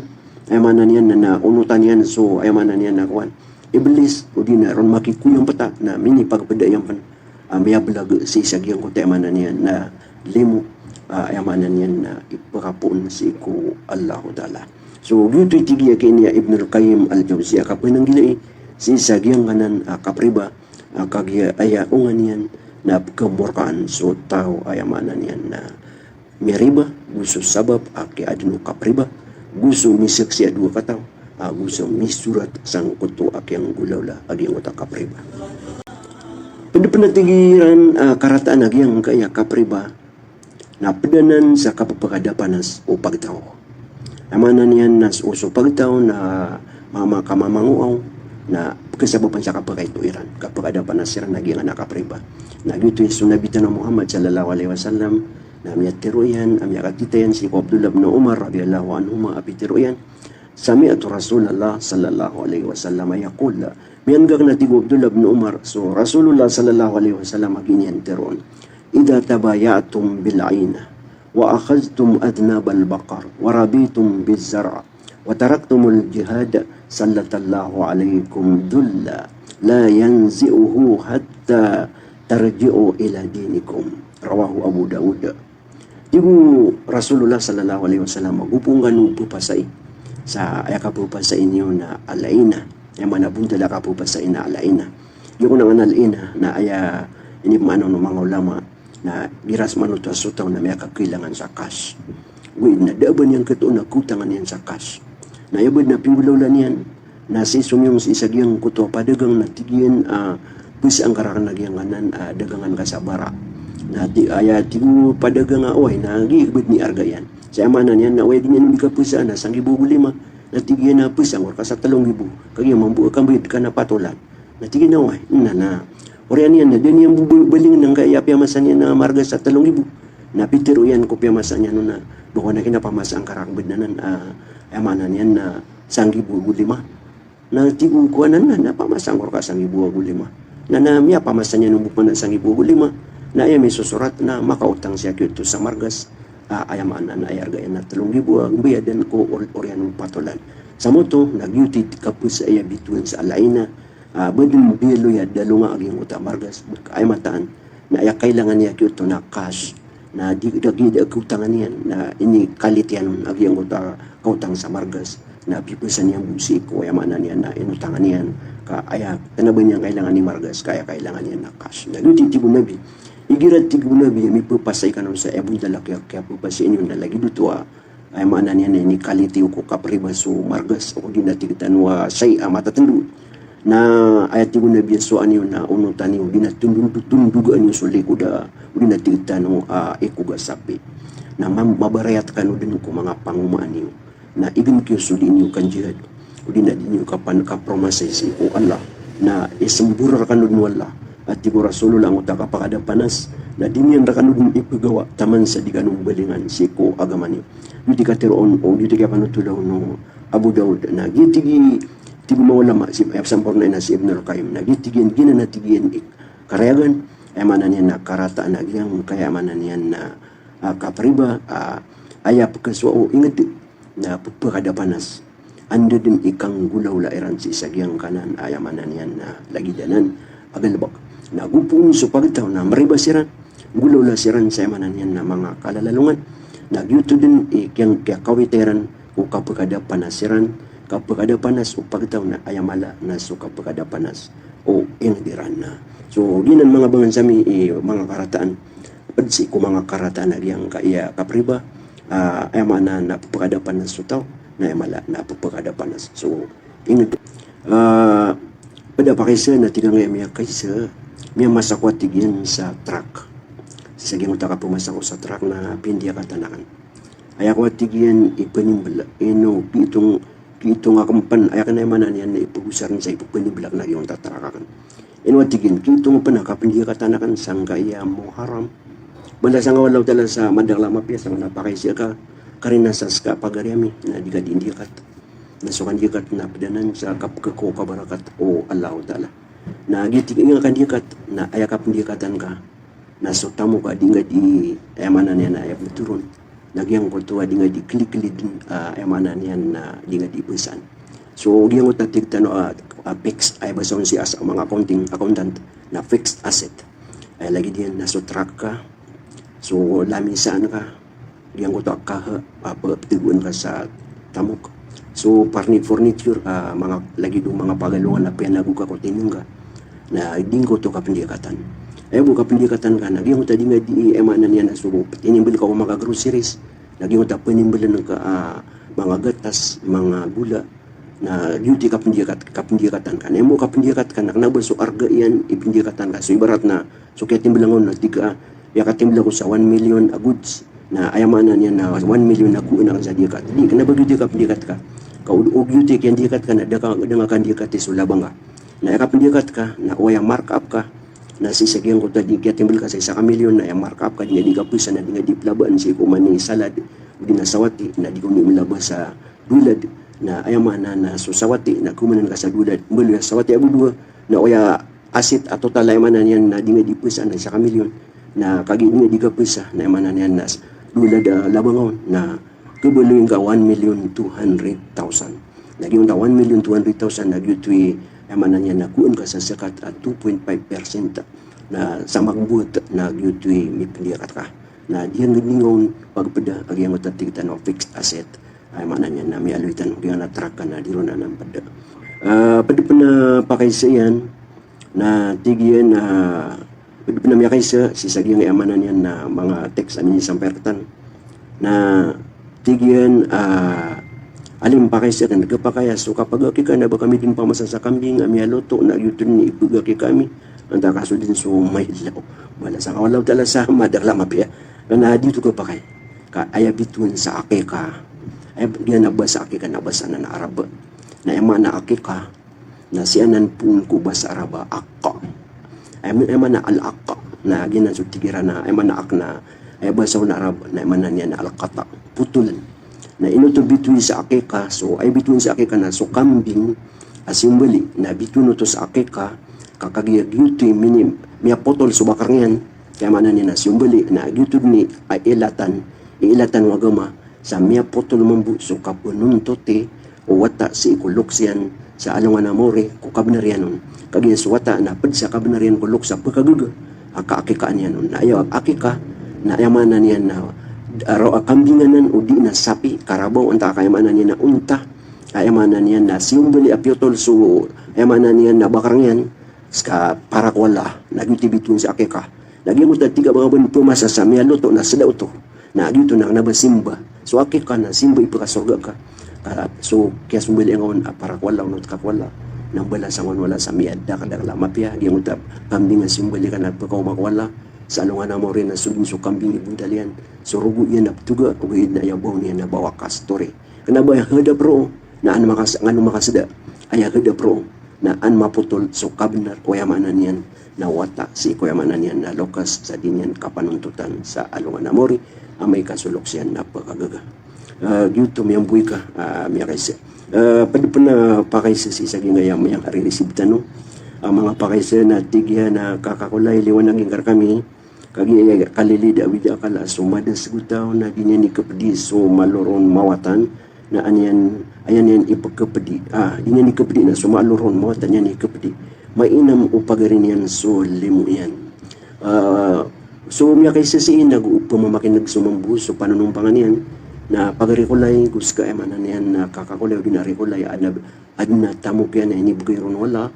aya maana niyan na, na onotan iyan so, aya maana niyan na kowan, Iblis, odi na ron makikoyam peta, na minipagpeda iyan pen a, miyabelag sii sa giyangkoto a, aya maana niyan na limo, a, aya maana niyan na ipakapoon sii ko Allahu Ta'ala. So giyoto i tig iyan a kiniya Ibnul Qayyim Al-Jawziyah a kapenanggilai sii sa giyangkanan a kapriba, a, kagiya aya onga niyan na pekemorkaan so taw a, aya maana niyan na miriba, go so sabap a kiyaadn o kapriba, go so misaksi a dowa kataw, a, go so misorat sangkoto a kiyanggolawla a giyangkoto a kapriba. Ped pen a tig iran a karataan a giyangkaya kapriba na ped anan sa kapepakadapanas o pagtaw. Aya maana niyan na so, so pagtaw na mama kamamangoaw na pekesabapan sa kapekaito iran, kapekadapanas iran a giyangkanan a kapriba. Na giyoto i so Nabi tano a Muhammad sallallahu alaihi wasallam, na miyatero iyan, a miyakatita iyan sii ko Abdullah bin Umar radhiyallahu anhuma a pitero iyan, "Sami'tu Rasulullah sallallahu alaihi wasallam yaqul." Miyan'ga na tig o Abdullah bin Umar so Rasulullah sallallahu alaihi wasallam a gii niyan teroon, "Idha tabaya'tum bil 'inah, وأخذتم أذناب البقر ورضيتم بالزرع وتركتم الجهاد سلط الله عليكم ذلا لا ينزعه حتى ترجعوا إلى دينكم. رواه أبو داود. Tig o Rasulullah sallallahu alaihi wasallam, go pn kano pphasai sa aya kapphasai niyo na al-ina. Aya maana bontal a kapphasai na al-ina. Giyoto a al-ina na aya inipmaana o manga ulama na giya so manoto a so taw na miyakakailangan sa cash. Go na da a ba niyan katoon a kaotangan iyan sa cash. Na aya badn a pinggolawla niyan na sii so miyong sii sa giyangkoto a padagang na tig iyan a pzaan ka rakn a giyangkanan a dagangan ka sa bara. Na ti-, aya tig o padagang a oway na giya badn i arga iyan. Sa aya maana niyan na oway di niyan on di kapzaan na sanggibo ago lima. Na tig iyan a pzaan ko rka sa tlo nggibo. Kagiya mambo a kambayad ka na patolan. Na tig iyan a oway, na, na oriyan iyan na da niyan bo ba-, balingn angkaya piyamasa niyan a margas a tlo nggibo. Na pitharo iyan ko piyamasa niyan on a ba ko na kinapamasa angka rakn badn anan a, aya maana niyan na sanggibo ago lima. Na tig o kowan anan na, na pamasa angka rka sanggibo ago lima. Na, na miyapamasa niyan on bo pman a sanggibo ago lima. Na aya misosorat na makaotang siya giyoto sa margas. A, aya maana na aya arga iyan na tlo nggibo a mbayadan ko or-, oriyan o patolan. Sa maoto na giyoto i kapzaan a aya bitowan sa al-ina. A, badn biyaloy a dalonga a giyangkoto a margas, aya mataan na aya kailangan iyan giyoto na cash. Na di, da giya da a kaotangan iyan na inikaliti iyan on a giyangkoto a kaotang sa margas. Na pipzaan iyan bo sii ko aya maana niyan na inotangan iyan ka aya kna ba niyan kailangan i margas ka aya kailangan iyan na cash. Na giyoto i tig o Nabi, igira tig o Nabi a mipphasai kano sa aya bontal a kiya, kiyapphasai niyo na lagid oto a aya maana niyan na inikaliti o ko kapriba so margas, o di na tig tano a sai a matatndo. Na aya tig o Nabi a sowaa niyo na onotan iyo, o di na tondon-, tondogaan iyo so likod a, o di na tig tano a ikog a sapi. Na mam-, mabarayat kano dn ko manga pangomaan iyo. Na ign kiyo so di niyo kanjihad. O di na di niyo kapan-, kapromasay sii ko Allah. Na ismbor rkano dn o Allah. A tig o Rasulullah angkoto a kapakadapanas. Na di niyan rkano dn ipgawa taman sa di kano mbalingan sii ko agama niyo. Giyoto i katharo on, o giyoto i kapanothol on o Abu Daud. Na giyoto i tig o manga ulama, si, aya pzampornaan iyan si Ibnul Qayyim. Na giyoto i giyanan, giyanan a tig iyan i karayagan, aya maana niyan na karataan a giyangkaya aya maana niyan na, a, kapriba, a, aya pkhasowa o ingd na pphakadapanas. Anda dn i kanggolawla iran sii sa giyangkanan, aya maana niyan na lagid anan a galbk. Na go pn so pagtaw na mriba siran, nggolawla siran sa aya maana niyan na manga kalalalongan. Na giyoto dn i kiyang-, kiyakawita iran ko kapkadapanas iran, kapkadapanas o pagtaw na aya mala na so kapkadapanas o ingd iran na. So, giyanan manga bangnsa mi i manga karataan. Pd sii ko manga karataan a giyangkaya kapriba, a, aya maana na pphakadapanas so taw, na aya mala na pphakadapanas so ingd. A, pd a pakaiza na tig angkaya miyakaiza, miyamasa ako a tig iyan sa truck. Sa giyangkoto a kapmasa ko sa truck na pindiyakatan akn. Aya ko a tig iyan i pnimbl, ino, kiitong, kiitong akn pn, aya kna aya maana niyan na ipgosarn sa ipphanimbl akn a giyangkoto a truck akn. Ino a tig iyan, kiitong pn a kapndiyakatan akn sangkaya Muharram. Balasan ka o Allahu Ta'ala sa madakl a mapiya sa kna pakaiza ka, karina sa ska pagari ami, na di ka di ndiyakat. Na so kandiyakat na pd anan sa kapkhakowa o kabarakat o Allahu Ta'ala. Na giyoto i kandiyakat, na aya kapndiyakatan ka, na so tamok a di nga di, aya maana niyan na aya bthoron. Na giyangkoto a di nga di kli-kli dn, a, aya maana niyan na di nga di bsaan. So giyangkoto a tig tano a, a, fixed, aya basa on sii sa manga accounting, accountant, na fixed asset. Aya lagid iyan na so truck ka, so lamisaan ka, giyangkoto a kaha, a, pthagoan ka sa tamok. So parni-, furniture, a, manga, lagid o manga pagalongan a piyanago ka ko tiningga. Na di ngkoto kapndiyakatan. Aya bo kapndiyakatan ka na giyangkoto a di nga di, aya maana niyan na so tinimbl ka o manga groceries. Na giyangkoto a pnimblan ka, a, manga gatas, manga gola. Na giyoto i kapndiyakat-, kapndiyakatan ka. Na aya bo kapndiyakat ka na kna ba so arga iyan i pndiyakatan ka. So ibarat na so kiyatimbla ngka on na tig ka, a, aya katimbla ko sa one million a goods. Na aya maana niyan na one million a gowaan akn sa diyakat. Di, kna ba giyoto i kapndiyakat ka. Ka o, o giyoto i kiyandiyakat ka na da ka, da nga kandiyakati so labang ka. Na aya kapndiyakat ka, na o aya markup ka, na sii sa giyangkoto a di kiyatimbl ka sa isa ka milyon, na aya markup ka di nga di kapzaan, na di nga di plabaan sii ko mani salad, o di na sawati, na di ko di mlaba sa dolad. Na aya maana na so sawati, na komanan ka sa dolad, mbaloy a sawati a bo dowa, na o aya asset a total, aya maana niyan na di nga di pzaan na isa ka milyon. Na kagiya di nga di kapzaan, na aya maana niyan na s-, Dola da labang on na khabaloy ngka one million two hundred thousand. Na giyoto a one million two hundred thousand na giyoto i, aya maana niyan na kowa ngka sa zakat a two point five percent. Na sa magbowat na giyoto i mipndiyakat ka. Na di ngka di ngka on pagpda a giyangkoto a tig tano a fixed asset. Aya maana niyan na miyaaloy tano giyangkoto a truck ka na di ron anan pd. Ah, pd pn a pakaiza iyan na tig iyan a pd pn a miyakaisa sii sa giyangkai a maana niyan na manga tax a minisampay rktano. Na tig iyan a, ah, alim pakaiza kn, khapakay a so kapagakika na ba kami dn pamasa sa kambing a miyaloto na giyoto dn i pagakika ami. Antaa ka so dn so mailaw. Balasan ka o Allahu Ta'ala sa madakl a mapiya. Na di oto khapakay. Ka aya bitowan sa akika. Aya giyanan a basa akika na basa anan a Arab. Na aya maana akika na sii anan poon ko basa Arab a aqqa. Aya ma-, aya maana al-aqqa na giyanan so tig iran a aya maana aqqa na aya basa on a Arab na aya maana niyan na al-qata', potol. Na ino oto bitowi sa akika, so aya bitowan sa akika na so kambing a siyombali, na bitowan oto sa akika, ka kagiya giyoto i mini-, miyapotol so bakar niyan, aya maana niyan na siyombali, na giyoto dn i a ilatan, i ilatan o agama, sa miyapotol mambo so kapnontotan o wata sii ko loks iyan sa alongan a maori ko kabnar iyan on. Kagiya so wata na pd sa kabnar iyan ko loks a pkhagaga a kaakikaan iyan on. Na aya akika na aya maana niyan na, ah, ro-, ah, kambing anan o di na sapi, karabaw, antaa ka aya maana niyan na onta, aya maana niyan na siyombali a piyotol so aya maana niyan na bakar iyan, ska para ko Allah, na giyoto i bitowan sa akika. Na giyoto a tig a ba nga ba pmasa sa miyaloto na sda oto. Na giyoto na kna ba simba. So akika na simba i pkasorga ka. Ka, so kiyasombali nga on a para ko Allah, onot ka ko Allah. Na balasan ka on o Allah sa miyadakdakl a mapiya. Giyoto a kambing a siyombali ka na pkaoma ko Allah. Sa alongan a maori na so dn so kambing i bontal iyan. So rogo iyan a ptoga, ogaid na aya baw niyan na bawa ka story. Kna ba aya hadap roo, na an makas-, ngano makasda. Aya hadap roo na an mapotol so kabnar o aya maana niyan na wata sii ko aya maana niyan na loks sa di niyan kapanontotan sa alongan a maori, amay ka so loks iyan na pkhagaga. Ah, giyoto miyamboy ka, ah, miyakaisa. Ah, pd pn a pakaisa sii sa giyangkaya miyangkaririsib tano. Ah, manga pakaisa na tig iyan a kakakolay, liwanagi ngka rkami. Kagiya kalilid a awid a akal a so madasg o taw na di niyan ikapdi so malo ron mawatan, na an iyan, aya niyan ipkapdi, ah, di niyan ikapdi na so malo ron mawatan iyan ikapdi. Mainam o pagari niyan so limo iyan. Ah, so miyakaisa sii na go pmamakin'g so mambo so panonompangan iyan, na pagari ko lay, go ska aya maana niyan na kaka ko lay odi na ari ko lay, adn a adn a tamok iyan a inibgay ron o Allah.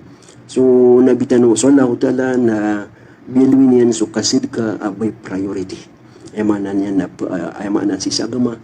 So Nabi tano, so Allahu Ta'ala, na biyaloy niyan so kasadka a by priority. Aya maana niyan na p-, ah, aya maana sii sa agama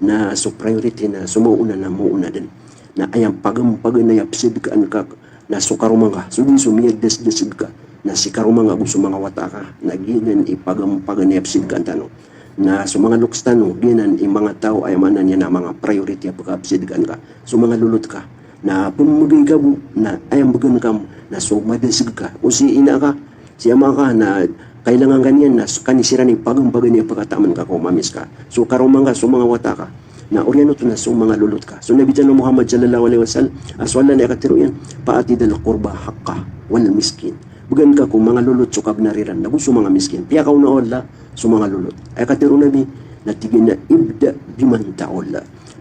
na so priority na so maona na maona dn. Na aya pagampaganay a psadkaan ka na so karoma ngka. So dn so miyadasdasd ka na si karoma ngka go so manga wata ka. Na giyanan i pagampaganay a psadkaan tano. Na so manga loks tano, giyanan i manga taw, aya maana niyan na manga priority a pkapsadkaan ka. So manga lolot ka na pmbgay ka bo, na aya mbgan ka na so madasg ka. O si ina ka, si ama ka, na kailangan ka niyan na so kani siran i pagampaganay a pkataman ka ko mamis ka. So karoma ngka, so manga wata ka. Na oriyan oto na so manga lolot ka. So Nabi tano Muhammad sallallahu alaihi wasallam, a so Allah na aya katharo iyan, "Fa'ti dhal qurba haqqah wal miskin." Bgan ka ko manga lolot so kabnar iran, na go so manga miskin. Piyakaona o Allah so manga lolot. Aya katharo o Nabi, na tig iyan a, "Ibda biman ta'ul."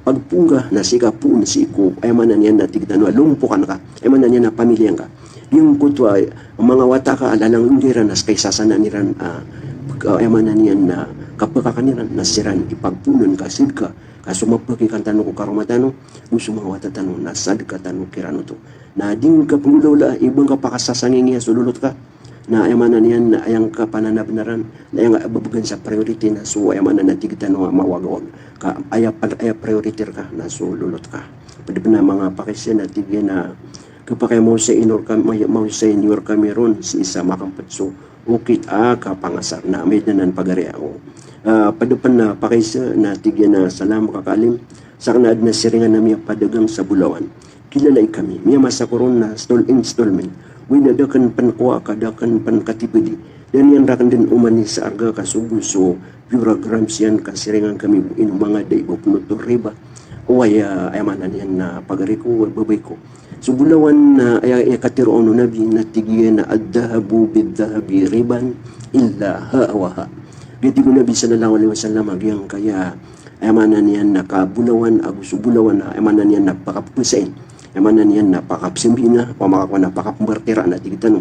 Pagpoon ka na sii ka poon sii ko, aya maana niyan na tig tano a lompokan ka, aya maana niyan na pamiliya ngka. Giyangkoto a manga wata ka a lalangon iran na ska i sasanaan iran, ah, ka-, aya maana niyan na kapkakan iran na siran i pagpoonan ka, sadka, ka so mapakay kantano ko karoma tano, go so manga wata tano na sadka tano kiran oto. Na di ngka pnggolawlaa i ba ngka pakasasangingiya so lolot ka. Na aya maana niyan na aya ngka pananabnaran, na aya ngka babgan sa priority na so aya maana na tig tano a mawagawag. Ka aya pan-, aya priority rka na so lolot ka. Pd pn a manga pakaisa na tig iyan a khapakay a maosayin rkami, maosayin iyo rkami ron sii sa makampd so okit a kapangasar na amay dn anan pagari ako. Ah, pd pn a pakaisa na tig iyan a, "Salam kaka alim, sakn a adn a siringan ami a padagang sa Bulawan. Kilalai kami. Miyamasa ko ron na stall, installment. Oway na da akn pn kowa ka da akn pn katipidi. Da niyan rakn dn omani sa arga ka so bo so pure grams iyan ka siringan kami bo ino manga da i ba pn oto riba." Oway, ah, aya maana niyan na pagari ko, babay ko. So Bulawan na aya, aya katharo o Nabi na tig iyan a, "Adh-dhahabu bidh-dhahabi riban illa ha wa ha." Giya tig o Nabi sallallahu alaihi wasallam a giyangkaya, aya maana niyan na kabolawan ago so bolawan, aya maana niyan na pakapepasai, aya maana niyan na pakapsambiin, opama ka kowan na pakapembartera na tig tano.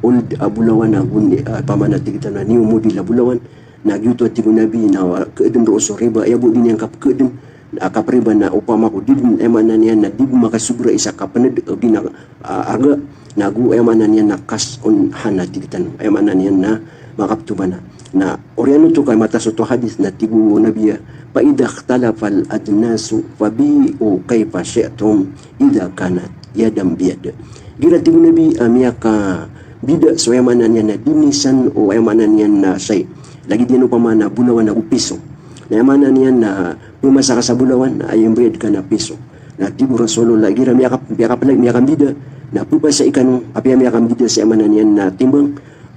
Old a bolawan ago, ah, opama na tig tano a new model a bolawan, na giyoto a tig o Nabi na, ah, keeden roo so riba, aya bo di niyan kapkeeden, ah, kapriba na opama ko di den, aya maana niyan na di bo makasobra i isa kapened, ah, gina, ah, arga, na go aya maana niyan na cash on hand a tig tano. Aya maana niyan na makapetobana. Na oriyan oto ka mataso oto a hadith na tig o Nabi a, "Fa idha ikhtalafal ajnasu fabi'u kaifa syi'tum idha kanat yadan biyad." Igira tig o Nabi a miyakabida so aya maana niyan na dinisan o aya maana niyan na shay. Lagid iyan opama na bolawan ago piso. Na aya maana niyan na pemasa ka sa bolawan, na aya mbayad ka na piso. Na tig o Rasulullah, igira miyaka-, miyakapelay, miyakambida, na pepasai kano, apiya miyakambida sa aya maana niyan na timbang,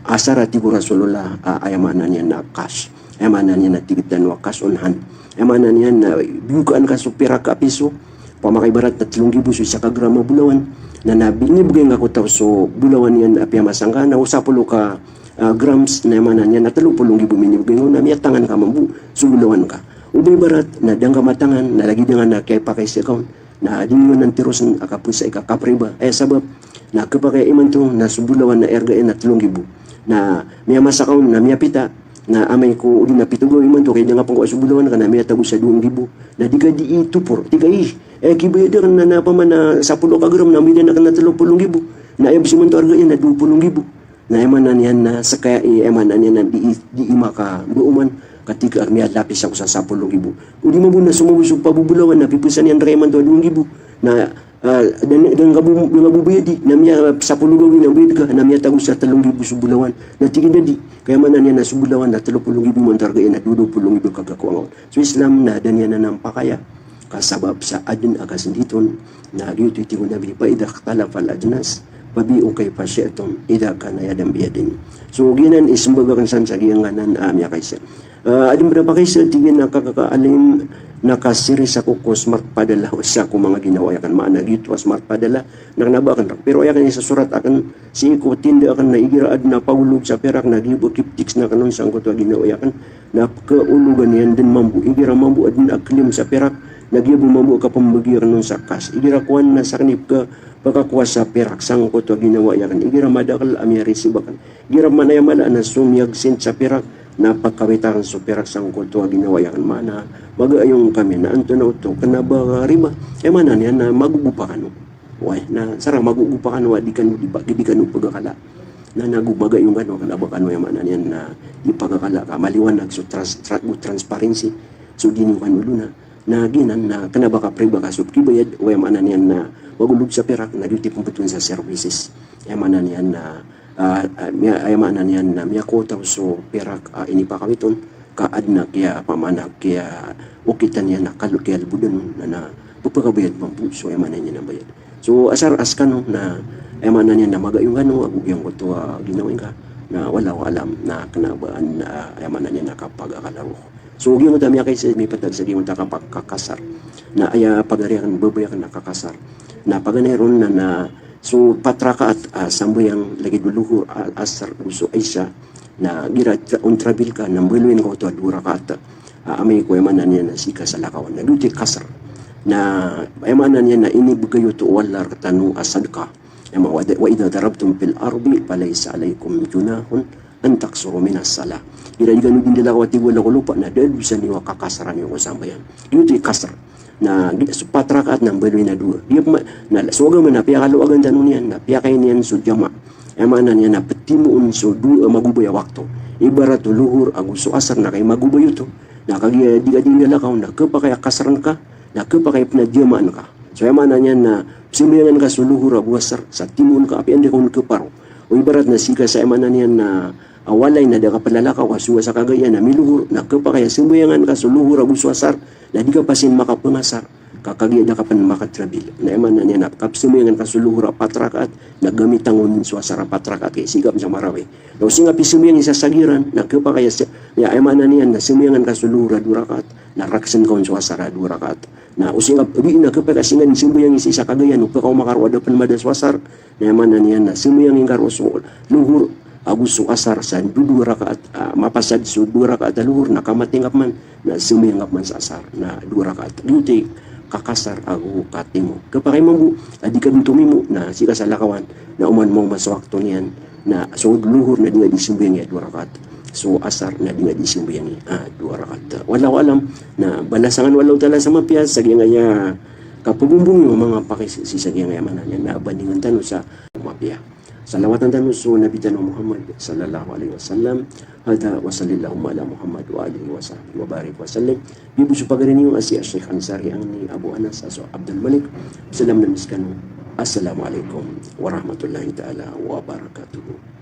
asar a tig o Rasulullah, a, aya maana niyan na cash. Aya maana niyan na tig tano a cash on hand. Aya maana niyan na biyokaan ka so pirak a piso, opama ka ibarat na telo nggibo so isa ka gram a bolawan. Na, na binibegay ngka ko taw so bolawan iyan a piyamasa ngka, na o sapolo ka, ah, grams, na aya maana niyan na telo polo nggibo minibegay ngka on, na miyatangan ka mambo so bolawan ka. O ba ibarat na da ngka matangan, na lagid iyan na kiyapakay sii ka on, na di niyo nan tirosen a kapesai ka kapriba. Aya sabap na kepakay imanto na so bolawan na arga iyan na telo nggibo. Na miyamasa ka on, na miyapita, na amay ko odi na pito gawii imanto, kay da ngka pengkowa so bolawan ka na miyatago sa dowa nggibo. Na di ka di itopor, tig ka, "Ih, eh, kibayad aken na, na opama na sapolo ka gram na mbayad aken na telo polo nggibo. Na aya bo simanto arga iyan na dowa polo nggibo." Na aya maana niyan na sekaya i, aya maana niyan na di i, di i makabaoman, ka tig ka a miyalapis ako sa sapolo nggibo. Odi mambo na so mambo so pabobolawan na pipesan iyan reka imanto a dowa nggibo. Na, ah, da, da ngka bo, da ngka bo bayadi, na miya sapolo gawii na bayad ka, na miyatago sa telo nggibo so bolawan. Na tig iyan a di, ka aya maana niyan na so bolawan na telo polo nggibo imanto arga iyan na dowa polo nggibo ka kakowa ngka on. So Islam na da niyan anan pakaya, ka sabap sa aden a kasenditon, na giyoto i tig o Nabi, "Fa idha ikhtalafal ajnas, fabi'u kaifa syi'tum, idha kana yadan biyadin." So, giyanan i sembag aken san sa giyangkanan a miyakaisa. Ah, aden pen a pakaisa, tig iyan a kakakaalim, na kasiris ako ko smart padala, o sa ko manga ginawai aken, maana giyoto a smart padala, na kena ba aken rek. Pero aya aken i sasorat aken, sii ko tinda aken na igira aden a pagolog sa pirak na giya bo kiptiks na aken on sangkoto a ginawai aken. Na pekaologan iyan den mambo. Igira mambo aden a klim sa pirak, na giya bo mambo a kapembegi aken on sa kas. Igira kowan na saken i peka, pekakowa sa pirak sangkoto a ginawai aken. Igira madakel a miyarisib aken. Igira manaya mala na so miyagsin sa pirak, na pekawit aken so pirak sangkoto a ginawai aken. Maana, magaayong kami na antonaa oto, kena ba riba. Aya maana niyan na magogopa kano. Way, na sara magogopa kano a di kano di pa-, di kano pagakala. Na nago magaayong kano, kena ba kano, aya maana niyan na di pagakala ka maliwanag so trans-, tra-, go transparency. So di niyo kano olona. Na giyanan na kena ba kapriba ka so kibayad, o aya maana niyan na magolog sa pirak, na giyoto i pembetowan sa services. Aya maana niyan na, ah, ah, miya-, aya maana niyan na miyakowa taw so pirak, ah, inipakawit on, ka aden a kiya, opama na kiya, okitan iyan a kalo, kiyalbodan on, na, na pepekabayad mambo so aya maana niyan a bayad. So asar a sekano na, aya maana niyan na magaayong kano ago giyangkoto a ginawai ngka, na wallahu a'lam, na kena ba an, ah, aya maana niyan na kapagakala roo. So giyangkoto a miyakaisa, mipatag sa giyangkoto a kapakakasar. Na aya pagari aken, babay aken na kakasar. Na paganay ron na, na so pat rakaat, ah, sambayang lagid o Luhur, ah, Asar, ago so Isa, na igira tra-, on travel ka, na mbaloyin ka oto a dowa rakaat, ah, amay ko aya maana niyan na sii ka sa lakaw. Na giyoto i kasr. Na aya maana niyan na inibegay oto o Allah rektano a sadka. Aya ma-, wa, wa idha darabtum fil ardi falaysa alaykum junahun an taqsuru minas salah. Igira di kano di ndalakaw a tig o Allah ko lopa, na da a dosa niyo a kakasra niyo ko sambayang. Giyoto i kasr. Na gi-, so pat rakaat na mbaloy na dowa. Di pma-, na so agama na piyakaloagan tano niyan, na piyakain iyan so jama. Aya maana niyan na petimoon so dowa a magobay a wakto. Ibarat o Luhur ago so Asr na kay magobay oto. Na kagiya di ka di ndalakaw, na kepakay a kasran ka, na kepakay a pnajamaan ka. So aya maana niyan na pesambayangan ka so Luhur ago Asr, sa timoon ka apiya anda ka on keparo. O ibarat na sii ka sa aya maana niyan na, ah, walay na da ka plalakaw, ka so nga sa kagaya na miluhur, na kepakay a sambayangan ka so Luhur ago so Asr, na di ka pasin makapengasar, ka kagiya da ka pen makatrabil. Na aya maana niyan na kapesambayangan ka so Luhur a pat rakaat, na gamitan ka on so Asr a pat rakaat, kay sii ka pen sa Marawi. Na o sii nga pisambayang i isa sa giran, na kepakay a sa, ya, aya maana niyan na sambayangan ka so Luhur a dowa rakaat, na raksen ka on so Asr a dowa rakaat. Na o sii nga, di na kepakay a sii nga sambayang i isa sa kagaya, na o pekaoma ka roo a da pen mada so Asr, na aya maana niyan na sambayang ingka roo so Luhur ago so asar sa dowa rakaat, ah, mapasad so dowa rakaat a lohor na kamating ka pman na sambayang ka pman sa asar na dowa rakaat. Giyoto i kakasar ago katimog. Kapakay mambo a di ka dn tomimo na sii ka salakawan na oman maoma so wakto niyan na so lohor na di nga di sambayangi a dowa rakaat. So asar na di nga di sambayangi a dowa rakaat. Wallahu alam, na balasan kano o Allahu Ta'ala sa mapiya sa giyangkaya kapagombong iyo manga pakis-, sii sa giyangkaya maana niyan na bandingan tano sa mapiya. Salawatan tano so Nabi tano Muhammad sallallahu alaihi wasallam. Hadha wa sallallahumma ala Muhammad wa alihi wa sahbihi wa barik wa sallim. Giya bo so pagari niyo a si Sheikh Ansari angni Abu Anas a so Abdul Malik. Salam na miskano. Assalamu alaikum warahmatullahi ta'ala wabarakatuh.